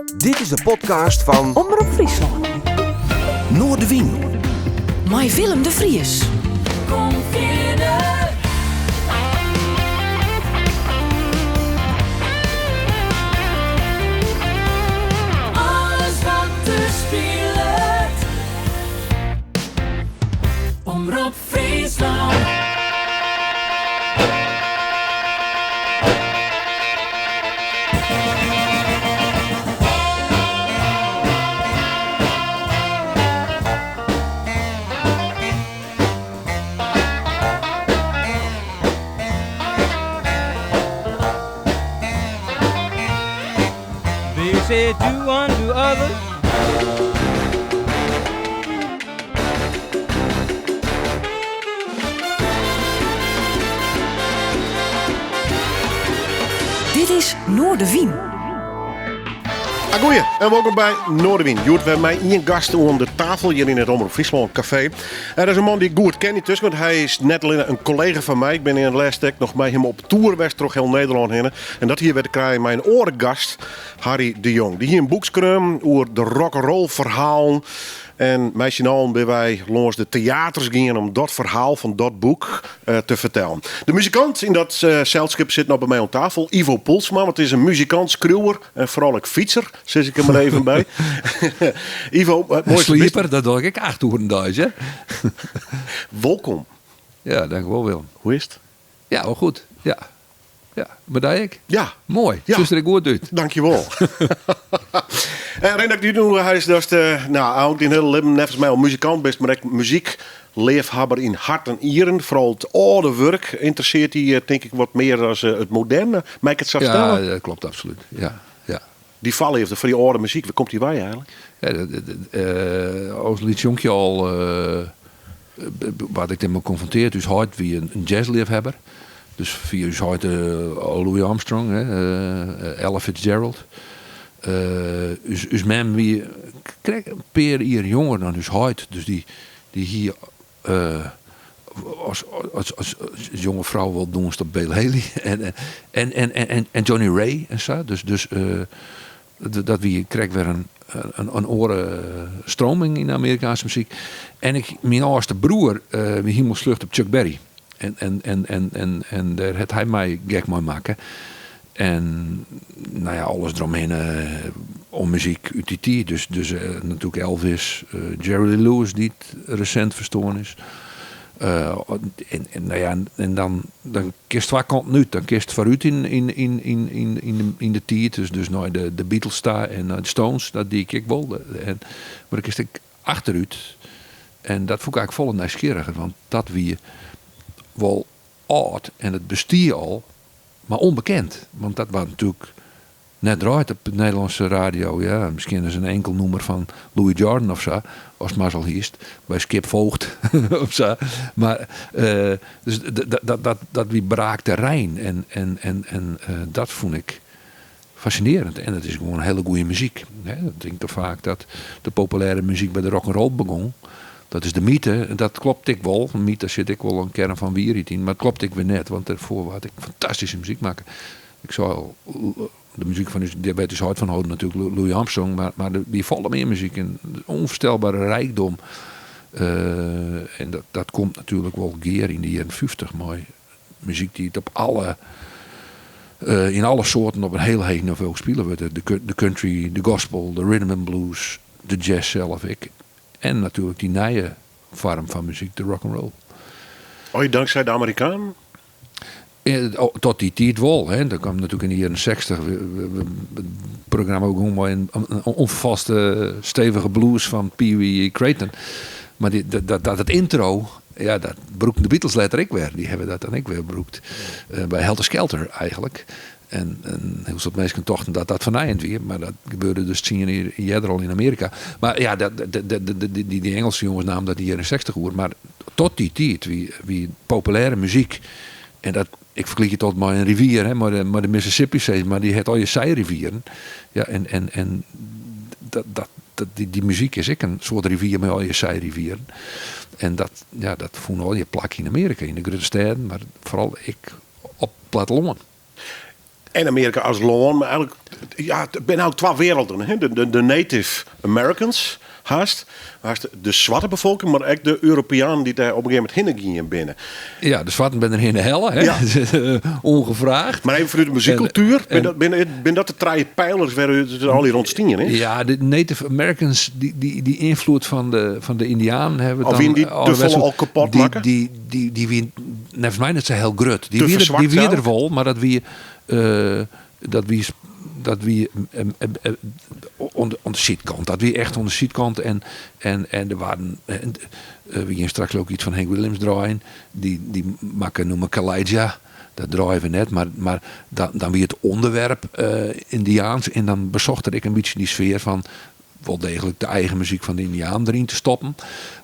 Dit is de podcast fan Omrop Fryslân. Noardewyn. Mei Willem de Vries. Kom fierder. Alles wat der spilet. Omrop Fryslân. They say do unto others. Dit is Noardewyn. Agoeie en welkom by Noardewyn. Hjoed wer mei ien gast oan de tafel hjir yn it Omrop Fryslân Kafee. En dat is in man dy't ik goed ken yntusken, want hy is net allinne in kollega fan my. Ik bin yn it lêste ek noch mei him op toer west troch hiel Nederlân hinne. En dat hie wer te krijen mei in oare gast, Harry de Jong. Dy hie in boek skreaun oer de rock'n'roll ferhalen. En mei syn allen binne wy lâns de teaters gien om dat ferhaal fan dat boek te fertellen. De muzikant yn dat selskip sit no by my oan tafel, Ivo Poelsma. Want it is in muzikant, skriuwer en foaral ek fytser, sis ik der mar even by. Ivo, moai. Slieper, dat doch ik ek 8 oeren deis, hè? Wolkom. Ja, dankjewol Willem. Hoe is it? Ja, wol goed. Ja. Ja, mei dy ek? Ja. Moai. Ja. Sjochst der ek goed út. Dankjewol. En reden dat ik dy útnûge is datst, nou, eigentlik dyn hiele libben neffens my al muzikant bist, mar ek muzykleafhawwer yn hart en ieren. Foaral it âlde wurk ynteressearret dy, tink ik, wat mear as it moderne. Mei ik it sa Ja, stelle? dat klopt absolút. Ja, ja. Dy foarleafde foar dy âlde muzyk, wêr komt dy wei eigentlik? Ja, as lyts jonkje al waard ik dêrmei konfrontearre. Us heit wie in jazzleafhawwer. Dus fia ús heit Louis Armstrong, Ella Fitzgerald. Us mem wie krekt in pear jier jonger dan ús heit. Dus dy hie As jonge frou wol dûnst op Bill Haley en Johnny Ray en sa. Dus dat wie krekt wer in oare stroming yn de Amerikaanske muzyk. En ik, myn âldste broer wie himelslucht op Chuck Berry. En dêr hat hy my gek mei makke. En nou ja, alles deromhinne om muzyk út dy tiid. Dus, dus natuerlik Elvis, Jerry Lee Lewis dy't resint ferstoarn is. En, en, nou ja, en dan, dan kinst twa kanten út. Dan kinst foarút yn, yn, yn, yn, yn, yn, de, yn de tiid, dus, dus nei de, de Beatles ta en nei de Stones, dat die ik ek wol. En, mar dan kinst ek achterút. En dat fûn ik eigentlik folle nijsgjirriger, want dat wie wol âld en it bestie al, mar ûnbekend. Want dat waard natuerlik net draaid op de Nederlânske radio. Ja, miskien is in inkel nûmer fan Louis Jordan of sa, ast mazzel hiest, by Skip Voogd of sa. Mar dus dat, dat wie braak terrein en, en, en, en dat fûn ik fascinearjend. En it is gewoan hiele goede muzyk. Ik tink dan faak dat de populêre muzyk by de rock'n'roll begûn. Dat is de mythe en dat klopt ek wol. In mythe sit ek wol in kearn fan wierheid yn, mar it klopt ek wer net, want dêrfoar waard ek fantastyske muzyk makke. Ik sei al, de muzyk fan ús, dêr wêr't ús heit fan holden natuerlik, Louis Armstrong, mar, mar der wie folle mear muzyk en ûnfoarstelbere rijkdom. En dat, dat komt natuerlik wol gear yn de jierren 50 mei muzyk dy't op alle, yn alle soarten op in hiel heech nivo spile wurdt. De country, de gospel, de rhythm and blues, de jazz sels ek. En natuerlik dy nije foarm fan muzyk, de rock and roll. Oh, tanksij de Amerikanen? Oh, tot dy tiid wol. Hè. Dat kwam natuerlik yn de jierren 60. It programma begûn mei in ûnferfalste stevige blues fan Pee Wee Crayton. Mar dy, dat, dat, it intro, ja, dat brûkten de Beatles letter ek wer. Dy hawwe dat dan ek wer brûkt. By Helter Skelter eigentlik. En in hiel soad minsken tochten dat dat fernijend wie, mar dat gebeurde dus tsien jier earder al yn Amearika. Mar ja, dat, dy, dy Ingelske jonges namen dat yn de jierren 60 oer. Mar tot dy tiid wie, wie populêre muzyk, en dat, ik fergelyk it altyd mei in rivier, hè, mei de Mississippi sis mar, dy hat al je sijrivieren. Ja, en, en, en dat, dat, dat, dy, dy muzyk is ek in soart rivier mei al je sijrivieren. En dat, ja, dat fûn al je plak yn Amearika, yn de grutte stêden, mar foaral ek op it plattelân. En Amearika as lân, mar eigenlik, ja, it binne eigentlik twa werelden. Hè? De Native Americans hast, hast de swarte befolking, mar ek de Europeanen dy't dêr op in gegeven momint hinne gien binne. Ja, de swarten binne der hinne helle, hè? Ja. Ongevraagd. Mar even fanút de muzykkultuer, binne dat de trije pijlers wêrút it allegear ûntstien is? Ja, de Native Americans, dy ynfloed fan de Yndianen hawwe Of dan wiene dy te âlderwets folle al kapot makke? Dy wie neffens my net sa hiel grut. Dy Te wie ferswakt der self? wol, mar dat wie, dat wie, dat wie oan de sydkant. Dat wie echt oan de sydkant en der waarden, we gean straks ook iets fan Hank Williams draaien. Dy makke nûmer Kalijah. Dat draaie we net, mar dan wie it ûnderwerp Yndiaans en dan besocht er ek in bytsje dy sfear fan wol deeglik de eigen muzyk fan de Yndianen deryn te stoppen.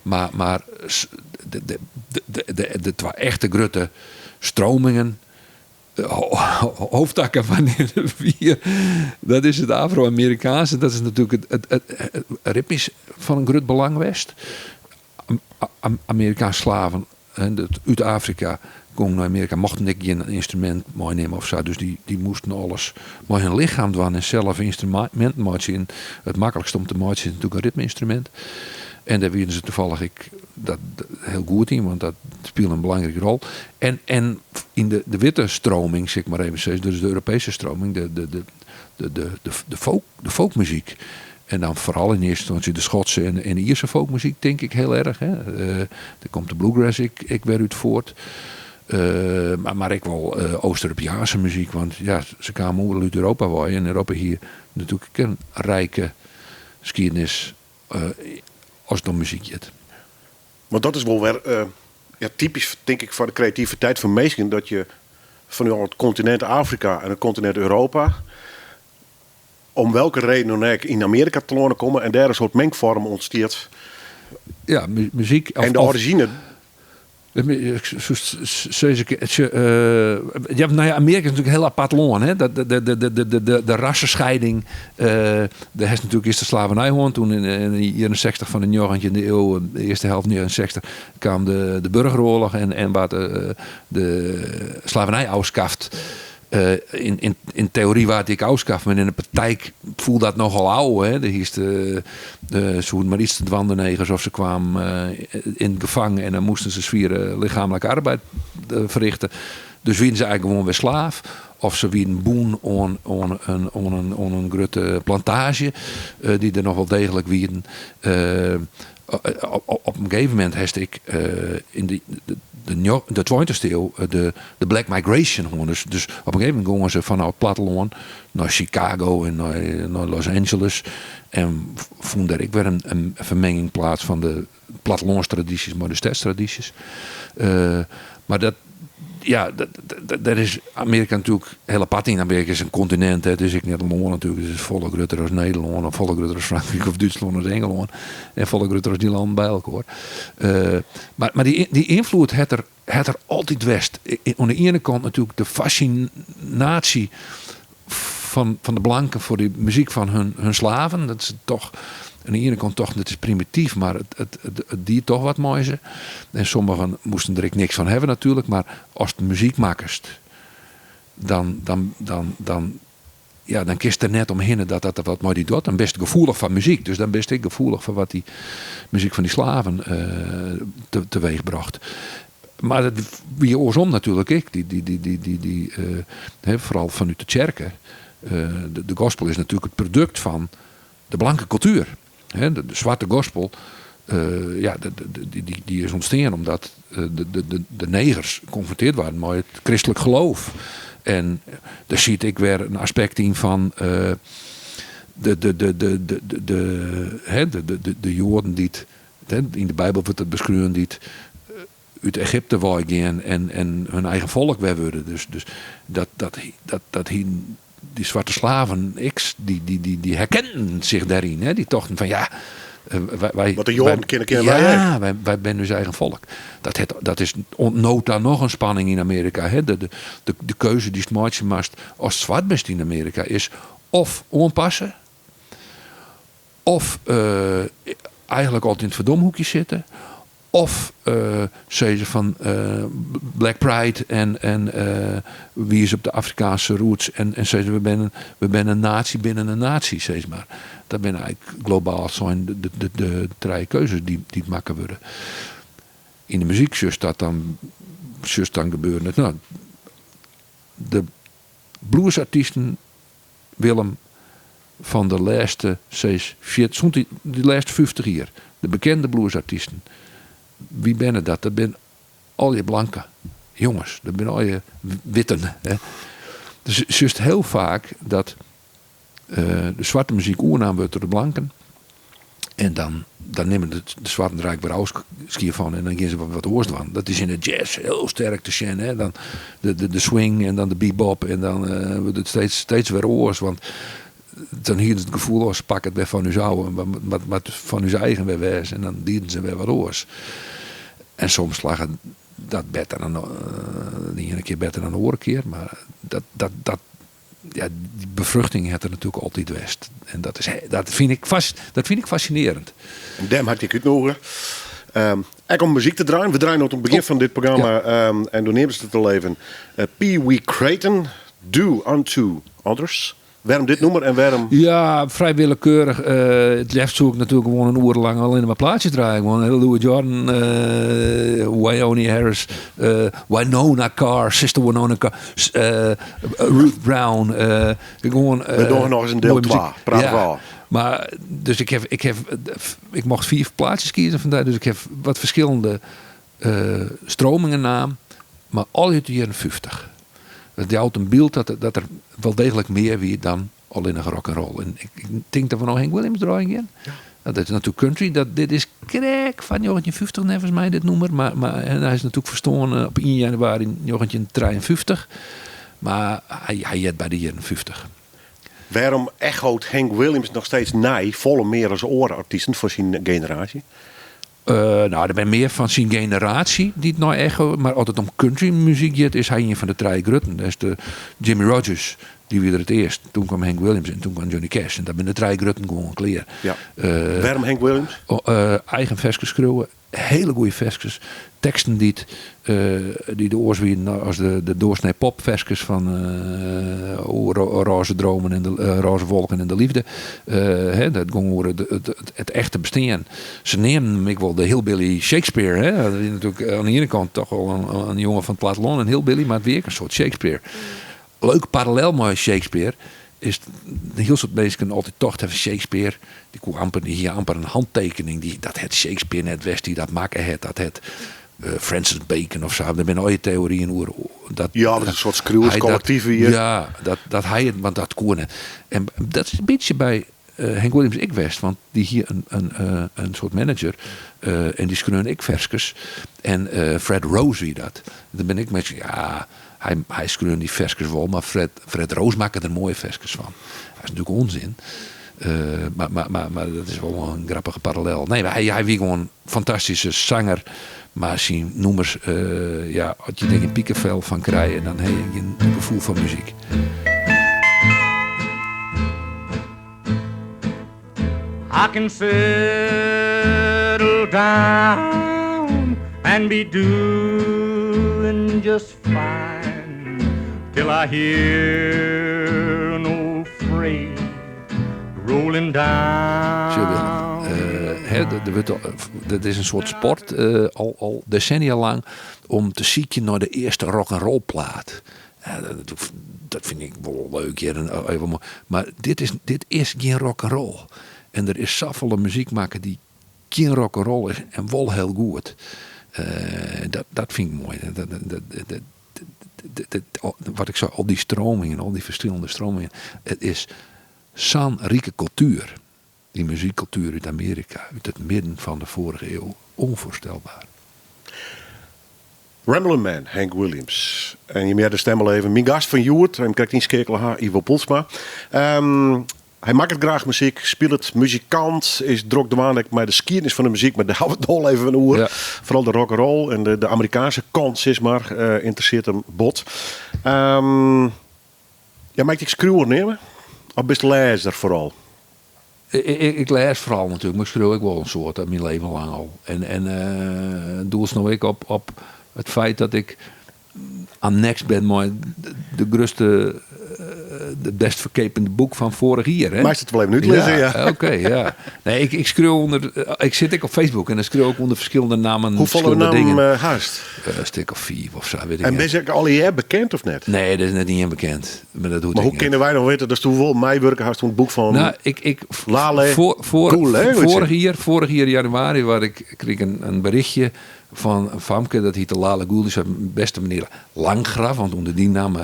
Mar de twa echte grutte stromingen, de hoofdtakken fan de rivier, dat is it Afro-Amerikaanse. Dat is natuerlik it ritmysk fan in grut belang west. Amerikaanske slaven út Afrika gongen nei Amearika, mochten ek gjin ynstrumint meinimme of sa. Dus dy moasten alles mei hun lichem dwaan en sels ynstruminten meitsje. En it maklikste om te meitsjen is natuerlik in ritmeynstrumint. En dêr wienen se tafallich ek dat hiel goed yn, want dat spile in belangrike rol. En yn de witte stroming, sil ik mar even sizze, dus de Europeeske stroming, de folkmuzyk. En dan foaral yn earste ynstânsje de Skotse en de Ierse folkmuzyk, tink ik hiel erch. Hè. Dêr komt de bluegrass ek wer út fuort. Mar ek wol Oost-Europeaanse muzyk, want ja, se kamen oeral út Europa wei. En Europa hie natuerlik ek in rijke skiednis as it om muzyk giet. Want dat is wol wer ja, typysk, tink ik, foar de kreativiteit fan minsken, dat je fanút it kontinint Afrika en it kontinint Europa, om welke reden dan ek, yn Amearika telâne komme en dêr in soart mengfoarm ûntstiet. Ja, muzyk. En de orizjine. Ja, nou ja, Amearika is natuerlik in hiel apart lân. Hè? Dat, de rassenscheiding. Dêr hast natuerlik earst de slavernij hân. Toen yn de jierren 60 fan de njoggentjinde iuw, de earste helte fan de jierren 60, kaam de burgeroarloch en waard de slavernij ôfskaft. Yn teory waard dy ek ôfskaft, mar yn de praktyk foel dat nochal ôf. Hè. Der hiest soenen mar iets te dwaan, de negers, of se kwamen yn it gefang en dan moasten se swiere lichaamlike arbeid ferrichte. Dus wienen se eigentlik gewoan wer slaaf. Of se wienen bûn oan in grutte plantaazje, dy't der noch wol deeglik wienen. Op in gegeven momint hast ek yn de tweintichste iuw de Black Migration hân. Dus op in gegeven momint gongen se fanôf it plattelân nei Chicago en nei Los Angeles. En fûn dêr ek wer in fermenging plaats fan de plattelânstradysjes mei de stedstradysjes. Mar dat, ja, dêr is Amearika natuerlik hiel apart yn. Amearika is in kontinint, hè. It is ek net in lân natuerlik. It is folle grutter as Nederlân of folle grutter as Frankryk of Dútslân as Ingelân. En folle grutter as dy lannen by elkoar. Mar dy ynfloed hat der, hat der altyd west. Oan de iene kant natuerlik de fascinaasje fan de blanken foar de muzyk fan hun slaven. Dat se toch oan de iene kant tochten it is primityf, mar it die toch wat mei se. En sommigen moasten der ek niks fan hawwe natuerlik, mar ast muzyk makkest, dan kinst der net omhinne dat dat wat mei dy docht. Dan bist gefoelich foar muzyk, dus dan bist ek gefoelich foar wat dy muzyk fan dy slaven teweech brocht. Mar dat wie oarsom natuerlik ek. Foaral fanút de tsjerke. De gospel is natuerlik it produkt fan de blanke kultuer. De swarte gospel, ja, dy is ûntstean omdat de negers konfronteard waarden mei it kristlik geloof. En dêr siet ek wer in aspekt yn fan de Joaden dy't, yn de Bijbel wurdt dat beskreaun, dy't út Egypte wei gean en hun eigen folk wer wurde. Dus dat hienen dy swarte slaven ek, dy herkenden sich dêryn. Hè? Dy tochten fan ja, wij, Wat de Joaden kinne, kinne wy Ja, ek. wy binne ús eigen folk. Dat is oant no ta noch in spanning yn Amearika. Hè? De keuze dy'tst meitsje moatst as swart bist yn Amearika is of oanpasse, of eigentlik altyd yn it ferdomhoekje sitte. Of sizze fan Black Pride en wize op de Afrikaanse roots en sizze we binne, we binne in natie binnen in natie, sis mar. Dat binne eigentlik globaal sein de trije keuzes dy't makke wurde. Yn de muzyk sjochst dat dan, sjochst dan gebeuren. No, de bluesartysten Willem fan de lêste seis, sûnt de lêste 50 jier, de bekende bluesartysten, wie binne dat? Dat binne allegear blanke jonges, dat binne allegear witten. Hè. Dus sjochst hiel faak dat de swarte muzyk oernaam wurdt troch de blanken. En dan, dan nimme de swarten der eigentlik wer ôfskie fan en dan gean se wat oars dwaan. Dat is yn de jazz hiel sterk te sjen. Hè? Dan de swing en dan de bebop en dan wurdt it steeds, steeds wer oars. Want dan hienen se it gefoel, oh, se pakke it wer fan ús ôf en wat moat fan ús eigen wer wêze. En dan dienen se wer wat oars. En soms slagge dat better dan de iene kear better dan de oare kear. Mar dat, dat, dat ja, die befruchting hat der natuerlik altyd west. En dat, is, dat, fyn ik, dat fyn ik fascinerend. En dêrom ha ik dy útnûge. Ek om muzyk te draaien. We draaien oan it begjin fan dit programma. En doe neamdest it al even. Pee Wee Crayton, Do Unto Others. Wêrom dit nûmer en wêrom? Ja, frij willekeurich. It leafst soe ik natuerlik gewoan in oere lang allinne mar plaatsjes draaie. Gewoan Louis Jordan, Wynonie Harris, Wynona Carr, Sister Wynona Carr. Ruth Brown. Gewoan, We dogge noch ris in diel 2. Praat ja. Mar, dus ik ha, ik ha, ik mocht 5 plaatsjes kieze fandêr. Dus ik ha wat ferskillende stromingen naam. Mar al út de jierren 50. Dat jout in byld dat, dat der wol deeglik mear wie dan allinnich rock and roll. En ik tink dat we no Hank Williams draaien gean. Ja. Dat is natuerlik country. Dat, dit is krekt fan 1950 neffens my, dit nûmer. Mar, mar, en hy is natuerlik ferstoarn op 1 januari 1953. Mar hy, hy heart by de jierren 50. Wêrom echoot Hank Williams noch steeds nei, folle mear as oare artysten fan syn generaasje? No, der binne mear fan syn generaasje dy't nei echo, mar as it om countrymuzyk giet, is hy ien fan de trije grutten. Dat is de Jimmie Rodgers, dy wie der it earst. Toen kwam Hank Williams en toen kwam Johnny Cash. En dat binne de trije grutten gewoan klear. Ja. Wêrom Hank Williams? Eigen ferskes skriuwe, hiele goede ferskes. Teksten dy't dy't oars wienen as de doorsnee popferskes fan oer rôze dromen en de rôze wolken en de liefde. Dat gong oer it echte bestean. Se neamden him ek wol de hillbilly Shakespeare. Hè? Dat wie natuerlik oan de iene kant toch wol in jonge fan it plattelân, in hillbilly, mar it wie ek in soart Shakespeare. Leuk parallel mei Shakespeare is in hiel soad minsken altyd tocht hawwe Shakespeare dy koe amper, dy hie amper in hantekening, dy, dat hat Shakespeare net west dy't dat makke hat, dat hat Francis Bacon of sa. Der binne allegear teoryen oer dat. Ja, dat in soart skriuwerskollektyf wie. Ja, dat hy it, want dat koe net. En dat is in bytsje by Hank Williams ek west, want dy hie in soart manager en dy skreaun ek ferskes. En Fred Rose wie dat. Der binne ek minsken, ja, hy, hy skreaun dy ferskes wol, mar Fred, Fred Rose makke der moaie ferskes fan. Dat is natuerlik ûnsin. Mar, mar, mar, mar dat is wol in grappige parallel. Nee, mar hy, hy wie gewoan fantastyske sanger. Mar syn nûmers, ja, as je der gjin pikefel fan krije, dan ha je gjin gefoel foar muzyk. I can settle down and be doing just fine till I hear an old freight rolling down. Sjoch Willem, hè, der wurdt al, dat is in soart sport al desennia lang om te sykjen nei de earste rock'n'roll plaat. Ja, dat fyn ik wol leuk hear. En, even moai. Mar dit is, dit is gjin rock'n'roll. En der is safolle muzyk makke dy't gjin rock'n'roll is en wol hiel goed. Dat, dat fyn ik moai. Dat, dat, dat, dat, dat, wat ik sei, al dy stromingen, al dy ferskillende stromingen. It is sa'n rike kultuer. Dy muzykkultuer út Amearika, út it midden fan de foarige iuw. Onvoorstelbaar. Ramblin' Man, Hank Williams. En jim hearre de stim al even. Myn gast fan hjoed, him krekt ynskeakele ha, Ivo Poelsma. Hy makket graach muzyk, spilet muzikant, is drok dwaande ek mei de skiednis fan de muzyk, mar dêr ha we it no al even oer. Ja. Foaral de rock'n'roll en de Amerikaanske kant, sis mar, ynteressearret him bot. Ja, mei ik dy ek skriuwer neame? Of bist lêzer foaral? Ik lês foaral natuerlik, mar ik skriuw ek wol in soad, myn leven lang al. En, en doelst no ek op it feit dat ik anneks bin mei de grutste, de bêst ferkeapende boek fan foarich jier. Hè? Meist it wol even útlizze, ja. Oké, ja. Nee, ik skriuw ûnder, ik sit ek op Facebook en dan skriuw ik ûnder ferskillende nammen. Hoefolle ferskillende nammen dingen. hast? In stik of 5 of sa, wit ik En net. bin se ek allegear bekend of net? Nee, dat is net ien bekend. Maar dat hoecht Maar ek hoe net. kinne wy dan witte datsto wol meiwurke hast oan it boek fan Nou, ik, Lale voor, Gül, hè, hoe heet vorig ze? jaar, vorig jaar januari waar ik kreeg een berichtje van een famke, dat heette Lale Gül, die zei, beste meneer Langgraf, want onder die naam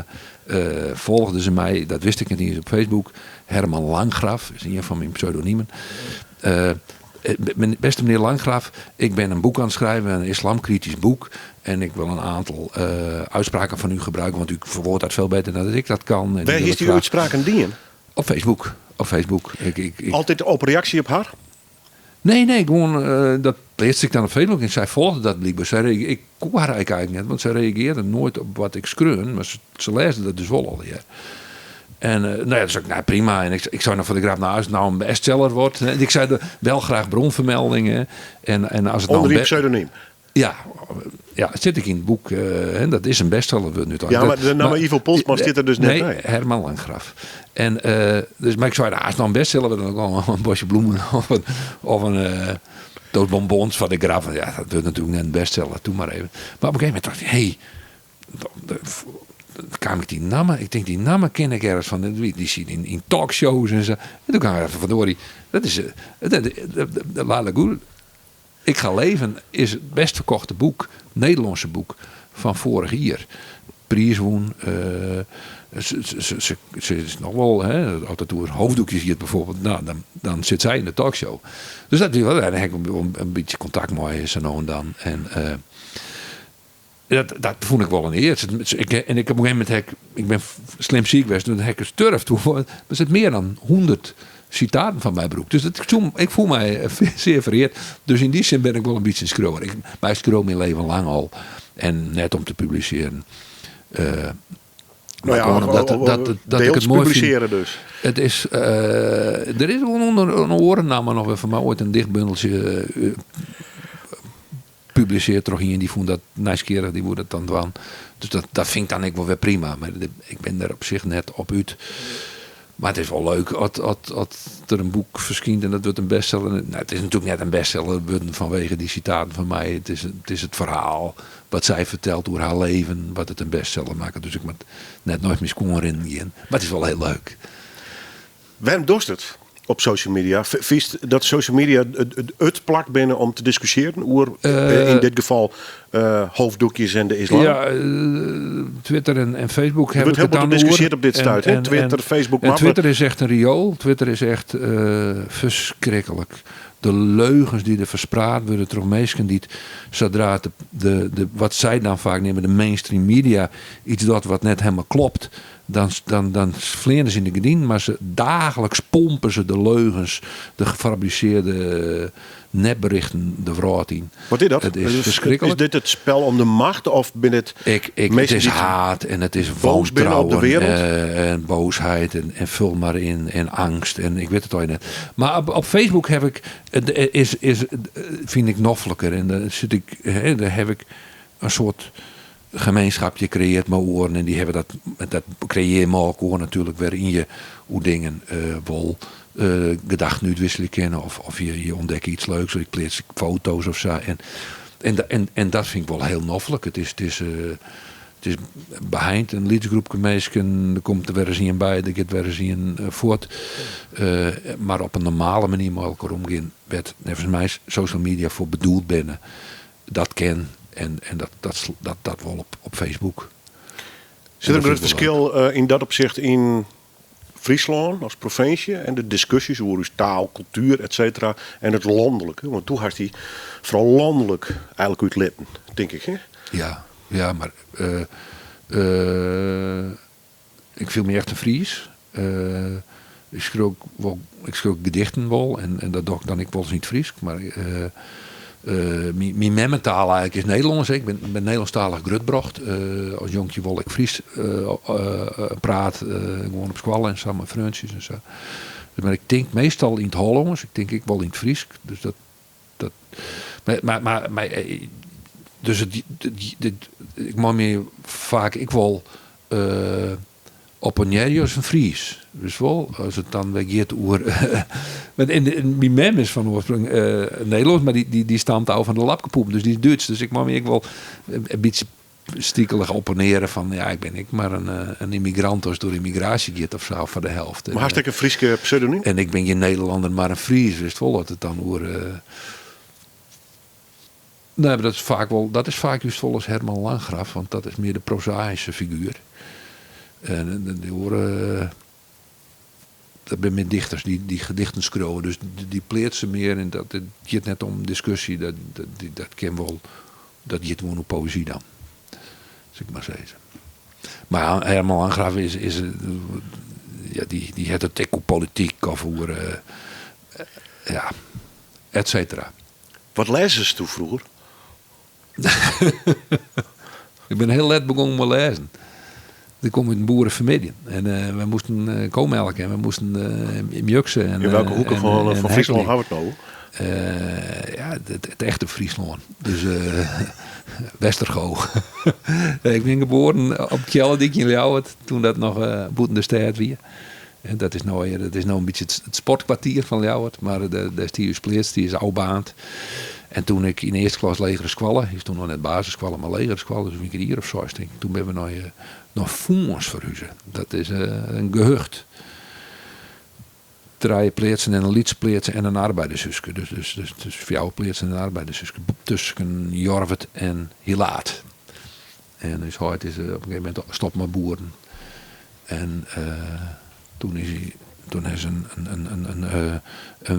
volgden ze mij, dat wist ik niet eens op Facebook. Herman Langgraf is een van mijn pseudoniemen. Beste meneer Langgraf, ik ben een boek aan het schrijven, een islamkritisch boek. En ik wil een aantal uitspraken van u gebruiken, want u verwoordt dat veel beter dan dat ik dat kan. En Waar die wil is ik die graag uitspraken dien? Op Facebook. Op Facebook. Altijd op reactie op haar? Nee, nee, gewoon dat plaatste ik dan op Facebook en zij volgde dat blijkbaar. Ik kon haar eigenlijk net, want zij reageerde nooit op wat ik schreeuw, maar ze leesde dat dus wel al, ja. En nou ja, dus ik, nou, prima. En ik zou nog voor de grap, nou, als het nou een bestseller wordt. Hè, ik zei wel graag bronvermeldingen. En als het nou Onder die een be- pseudoniem? Ja, ja, zit ik in het boek. Hè, dat is een bestseller wordt nu toch. Ja, maar de naam Ivo Postma zit er dus net Nee, bij. Herman Langgraf. En dus, maar ik zei, nou, als het nou een bestseller wordt, dan ook wel een bosje bloemen of een doos bonbons van de graf. Ja, dat wordt natuurlijk net een bestseller. Doe maar even. Maar op een gegeven moment dacht ik, hé, hey, dan kwam ik die namen. Ik denk, die namen ken ik ergens van. Die zie je in talkshows en zo. En toen kwam ik even van door. Dat is de Lale Gül. Ik ga leven is het best verkochte boek, Nederlandse boek, van vorig jaar. Prieswoen, ze is nog wel, hè, altijd door hoofddoekjes hier bijvoorbeeld, nou, dan zit zij in de talkshow. Dus dat is wel, dan heb ik een beetje contact met ze nou en dan. En dat vond ik wel een eer. En ik op een gegeven moment, heb ik, ik ben slim ziek geweest, toen heb ik gesturfd. Toen, er zit meer dan 100 citaten van mijn broek. Dus ik voel mij zeer vereerd. Dus in die zin ben ik wel een beetje een schreeuwer. Maar ik schreeuw mijn leven lang al. En net om te publiceren. Maar gewoon omdat dat ik Deels het mooi vind. publiceren dus. Het is er is wel onder een orennaam nog wel van mij ooit een dichtbundeltje publiceerd toch hier en die vond dat nieuwsgierig, die moet dat dan doen. Dus dat vind ik dan ik wel weer prima. Maar ik ben daar op zich net op uit. Maar het is wel leuk als er een boek verschijnt en dat wordt een bestseller. Nou, het is natuurlijk net een bestseller vanwege die citaten van mij. Het is het verhaal wat zij vertelt over haar leven, wat het een bestseller maakt. Dus ik moet net nooit meer kon erin gaan. Maar het is wel heel leuk. Waarom dorst het op social media? Viest dat social media het plak binnen om te discussiëren over, in dit geval hoofddoekjes en de islam? Ja, Twitter en Facebook Er hebben wordt heel het dan veel gediscussieerd over. op dit stuit, hè? Twitter, Facebook, En mappen. Twitter is echt een riool. Twitter is echt verschrikkelijk. De leugens die er verspreid worden door mensen die het, zodra het de, wat zij dan vaak nemen, de mainstream media, iets dat wat net helemaal klopt, dan vleren ze in de gordijn, maar dagelijks pompen ze de leugens, de gefabriceerde nepberichten de wraad in. Wat is dat? Het is verschrikkelijk. Is dit het spel om de macht of binnen het Het mensen is die haat en het is boos binnen op de wantrouwen, wereld? en boosheid en vul maar in en angst en ik weet het al net. Maar op Facebook heb ik, het is, is, vind ik noffelijker en daar zit ik, hè, daar heb ik een soort gemeenschapje creëert mijn oren en die hebben dat, dat creëer mijn oren natuurlijk weer in je hoe dingen wel gedachten uitwisselen kennen of je ontdekt iets leuks of ik plaats foto's of zo en dat vind ik wel heel noffelijk. Het is behind een liedgroep gemeesken, er komt er weer eens een bij, er gaat weer eens een voort. Maar op een normale manier met elkaar omgaan, werd volgens mij social media voor bedoeld binnen. Dat ken en dat wel op Facebook. Zit er En dat een vind ik wel verschil, leuk. in dat opzicht in Friesland als provincie en de discussies over uw taal, cultuur, et cetera, en het landelijke? Want toen had hij vooral landelijk eigenlijk uit Litten, denk ik, hè? Ja, ja, maar ik viel me echt een Fries. Ik schreef ook wel, ik schreef ook gedichten wel en dat doe ik dan ik wel eens niet Fries, maar mijn memmentaal eigenlijk is Nederlands. Ik ben Nederlandstalig grutbracht. Als jonkje wil ik Fries praat. Gewoon op school en zo, met vriendjes en zo. Dus, mar ik tink meastal yn it Hollânsk, ik tink ek wol yn it Frysk. Dus dat, dat mar, mar, mar, mar, eh, dus it, it, it, ik mei my faak ek wol eh, opponearje as in Fries. Dus wol, as it dan wer giet oer. Want en myn mem is fan oarsprong Nederlânsk, mar dy stamt ôf fan de Lapkepoepen, dus dy is Dúts. Dus ik mei my ek wol in bytsje stikelich opponearje fan ja, ik bin ek mar in ymmigrant as it oer ymmigraasje giet of sa, foar de helft. Mar hast ek in Fryske pseudonym? En ik bin gjin Nederlanner, mar in Fries, witst wol, as it dan oer. Nee, mar dat is faak wol, dat is faak just wol as Herman Landgraf, want dat is mear de prozaïsche figuer. En de oare, dat binne mear dichters dy't dy gedichten skriuwe, dus dy pleatse mear en dat, it giet net om diskusje, dat, dat kin wol, dat giet gewoan oer poëzy dan, sil ik mar sizze. Mar Herman Landgraf is, is ja, dy hat it ek oer polityk of oer, ja, et cetera. Wat lêzest do froeger? Ik bin hiel let begûn mei lêzen. Ik kom út in boerefamylje en eh, we moasten eh, komelke en we moasten eh, mjukse. En, In welke hoeken en, fan Fryslân hawwe we it no? Ja, it echte Fryslân. Dus Westergo. Ik bin geboren op Kealledykje yn Ljouwert, toen dat noch bûten de stêd wie. En dat is no, dat is no in bytsje it sportkwartier fan Ljouwert, mar dêr stie ús pleats, dy is ôfbaarnd. En toen ik yn earste klas legere skoalle, is toen noch net basisskoalle, mar legere skoalle, dus wie ik in jier of seis tink ik, toen binne we nei, nei Fûns ferhuze. Dat is in gehucht. Trije pleatsen en in lyts pleats en in arbeidershúske. Dus, dus, dus, dus fjouwer pleatsen en in arbeidershúske tusken Jorwert en Hilaard. En ús heit is op in gegeven momint stoppe mei boeren. En toen is hy, toen ha se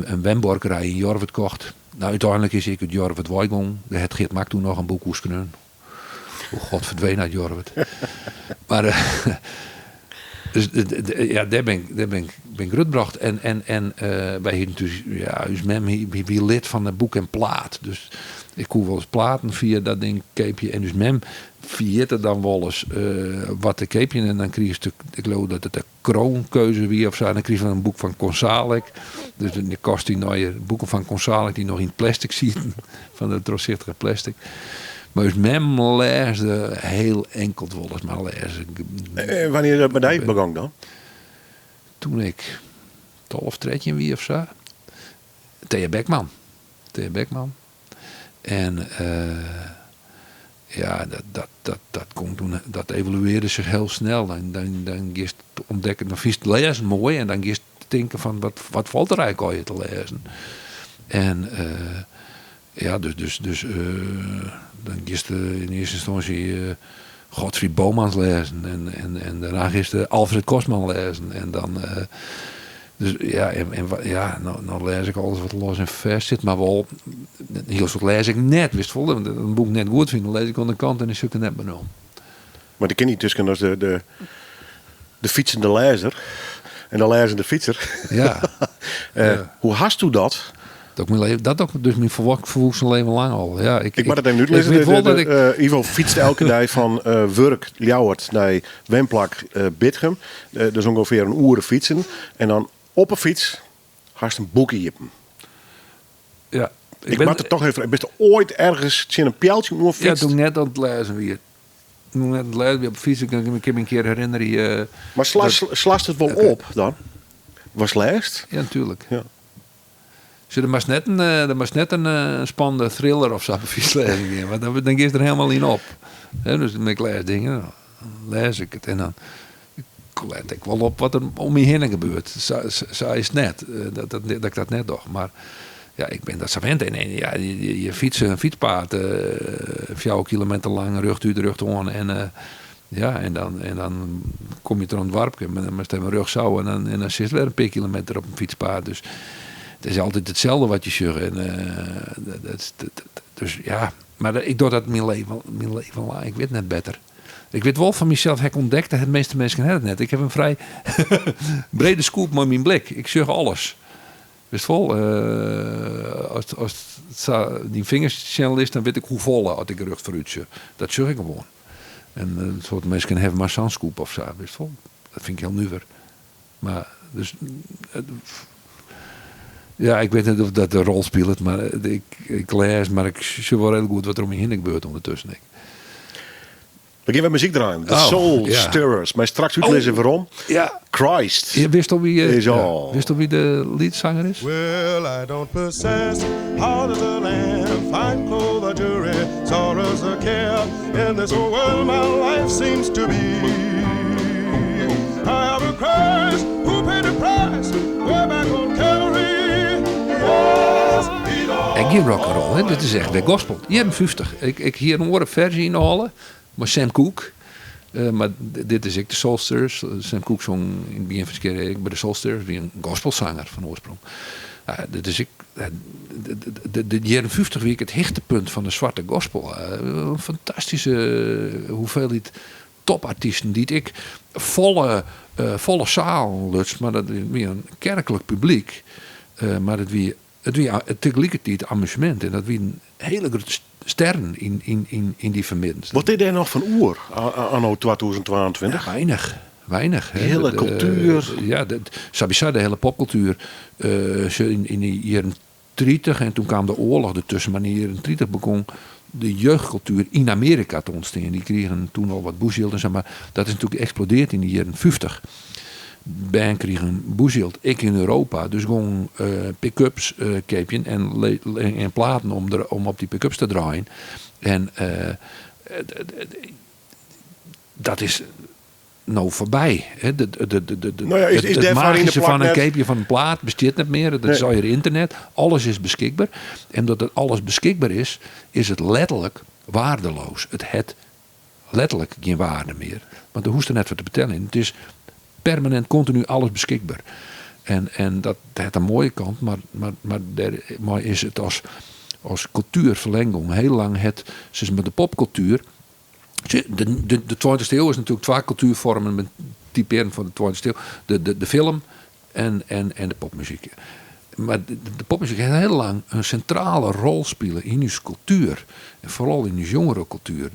in wenbuorkerij yn Jorwert kocht. Nou, úteinlik is hy ek út Jorwert weigong. Dêr hat Geert Mak toen noch in boek oer skreaun. Hoe God verdween uit Jorwert. Mar dus, ja, dêr bin ik, dêr bin ik, bin ik grutbrocht. En, en, en wy hienen thús, ja, ús mem wie lid fan de Boek en Plaat. Dus ik koe wolris platen fia dat ding keapje. En ús mem ferjitte dan wolris wat te keapjen. En dan krigest de, ik leau dat it de Kroonkeuze wie of sa. En dan krigest in boek fan Konsalik. Dus dan kost dy nije boeken fan Konsalik dy't noch yn it plastic sieten. Fan dat trochsichtige plastic. Mar ús mem lêsde hiel inkeld wolris mar lêze. En wannear is dat mei dy begong dan? Toen ik 12, 13 wie of sa. Thea Beckman. Thea Beckman. En ja, dat, dat, dat, dat komt toen, dat evoluearde sich hiel snel. Dan, dan, dan giest ûntdekken, dan fynst lêzen moai en dan giest tinken fan wat, wat falt der eigentlik allegear te lêzen. En ja, dus, dus, dus dan giest yn earste ynstânsje Godfried Bomans lêzen en, en, en dêrnei giest Alfred Kosman lêzen en dan Dus ja, en, en, ja, no, no lês ik alles wat los en fêst sit, mar wol, in hiel soad lês ik net, witst wol, want in boek net goed fyn, dan lês ik oan de kant en dan sjoch ik der net mear om. Mar dy kin yntusken as de, de, de fytsende lêzer en de lêzende fytser. Ja. Ja. Hoe hasto dat? Dat myn leven, dat doch ik dus myn folwoeksen leven lang al. Ja, ik, Ik moat it even útlizze. Ik wit wol dat ik. Ivo fytst elke dei fan wurk Ljouwert nei wenplak Bitgum. Dat is ûngefear in oere fytsen. En dan op 'e fyts hast in boek iepen. Ja, ik, ik moat it toch even. Bist oait ergens tsjin in pealtsje oan fytst? Ja, toen ik net oan it lêzen wie. Toen ik net oan it lêzen wie op 'e fyts, ik kin my in kear herinnerje. Mar slast it wol op dan? Watst lêst? Ja, natuerlik. Ja. Sjoch, der moatst net in, der moatst net in spannende thriller of sa op 'e fyts lêzen gean, want dan, dan giest der helemaal yn op. Hè, dus ik lês dingen, dan lês ik it en dan let ik wol op wat der om my hinne gebeurt. Sa, sa is it net, dat, dat, dat ik dat net doch. Mar ja, ik bin dat sa wend. En, en ja, je, je fytse in fytspaad 4 kilometer lang rjochtút, rjochtoan en ja, en dan, en dan kom je troch in doarpke, mar dan moatst even rjochtsôf en dan, en dan sitst wer in pear kilometer op in fytspaad. Dus it is altyd itselde wat je sjogge. En, dat, dat, dat, dus ja, mar ik doch dat myn leven, myn leven lang. Ik wit net better. Ik wit wol fan mysels, ha ik ûntdekt, dat de measte minsken ha it net. Ik haw in frij brede skoep mei myn blik. Ik sjoch alles. Witst wol, as, as sa dyn fingers sjen litst, dan wit ik hoefolle as ik rjocht foarút sjoch. Dat sjoch ik gewoan. En in soad minsken hawwe mar sa'n skoep of sa, witst wol. Dat fyn ik hiel nuver. Mar dus, ja, ik wit net oft dat in rol spilet, mar ik, ik lês, mar ik sjoch wol reedlik goed wat der om my hinne gebeurt ûndertusken ek. We gean wer muzyk draaien. The Oh, Soul ja. Stirrers. Mei straks útlizze wêrom. Ja. Christ. Ja, witst al wie, Is ja, all. witst al wie de leadzanger is? Well, I don't possess heart of the land, fine clothes or jewelry, sorrows or care. In this old world, my life seems to be. I have a Christ who paid the price way back on Calvary. Yes, he's all. En gjin rock and roll, hè? Dit is echt wer gospel. Jierren 50. Ik, ik hie in oare ferzje yn 'e holle, mei Sam Cooke. Eh, mar dit is ek de Soul Stirrers. Sam Cooke song yn it begjin fan syn karriêre ek by de Soul Stirrers, wie in gospelzanger fan oarsprong. Ja, dit is ek, de, de, de jierren 50 wie ek it hichtepunt fan de swarte gospel. Eh, in fantastyske hoeveelheid topartysten dy't ek folle, eh, folle sealen luts, mar dat wie in kerklik publyk. Eh, mar it wie, it wie tagelikertiid amusemint en dat wienen hiele grutte sterren yn, yn, yn, yn dy fermiddens. Wat is dêr noch fan oer anno 2022? Ja, weinich. Weinich. De hiele kultuer. Ja, de, sawiesa de hiele popkultuer. eh, yn, yn de jierren 30 en toen kaam de oarloch dertusken, mar yn de jierren 30 begûn de jeugdkultuer yn Amearika te ûntstean. Dy krigen toen al wat bûsjild en sa, mar dat is natuerlik eksplodearre yn de jierren 50. Bern krigen bûsjild, ek yn Europa. Dus gongen eh, pick-ups eh, keapjen en, en platen om, der, om op dy pick-ups te draaien. En eh, dat is no foarby. Hè. De, Nou ja, is het dêrfoar yn de magyske plak fan in net- keapje fan in plaat bestiet net mear. Dat is Nee. al je internet. Alles is beskikber. En dat het alles beskikber is, is it letterlik waardeloos. It hat letterlik gjin wearde mear. Want dêr hoechst der net foar te beteljen. It is permanint, kontinu alles beskikber. En dat hat in moaie kant, mar dêrmei is it as kultuerferlern. Hiel lang hat sis mar, de popkultuer. De 20e iuw is natuerlik twa kultuerfoarmen met typearjend fan de 20e iuw. De film en de popmuzyk. Mar de popmuzyk hat hiel lang in sintrale rol spile yn ús kultuer. En foaral yn ús jongerekultuer.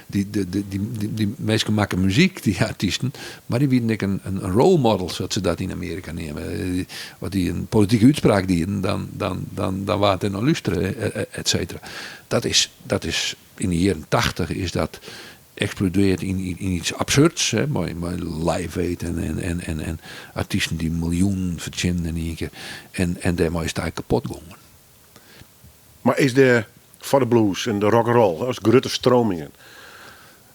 Dy minsken meitsje muzyk, dy artysten, mar dy wienen ek in role model, sa't se dat yn Amearika neame. As dy in politike útspraak dienen, dan waard der nei lústere, et cetera. Dat is yn de jierren 80 is dat eksplodearre yn yts absurds, hè, mei Live Aid en artysten dy't miljoenen fertsjinnen yn ien kear. En dêrmei is it eigentlik kapot gongen. Mar is de foar de blues en de rock and roll as grutte streamingen